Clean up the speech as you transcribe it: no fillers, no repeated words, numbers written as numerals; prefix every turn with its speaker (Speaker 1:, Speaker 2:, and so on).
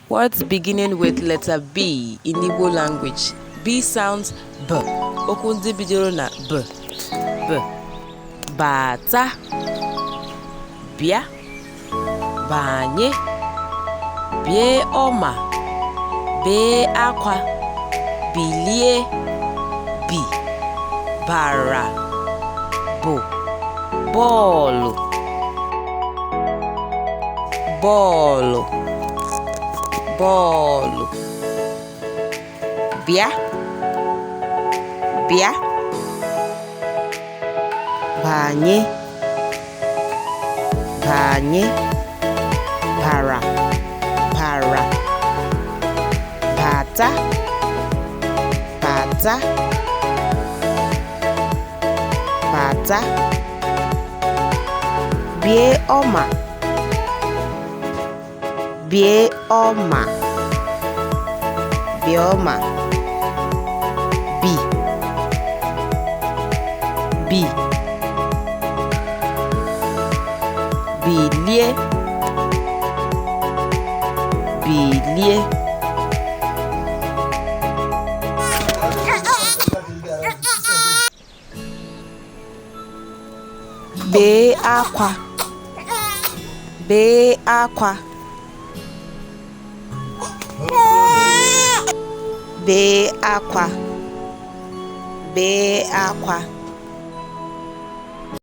Speaker 1: Words beginning with letter B in Igbo language. B sounds B. Okwu ndị bidoro na B. B. Bata. Bịa. Banye. Bie ọma. Bee akwa. Bilie. Bi. Bara. Bụ. Bọọlụ. Bọọlụ. Bọọlụ. Bịa. Bịa. Banye. Banye. Bara. Bara. Bata. Bata. Bata. Bie ọma. Bie ọma. Bie ọma. Bi. Bi. Bilie. Bilie. Bee akwa. Bee akwa. Bee akwa. Bee akwa.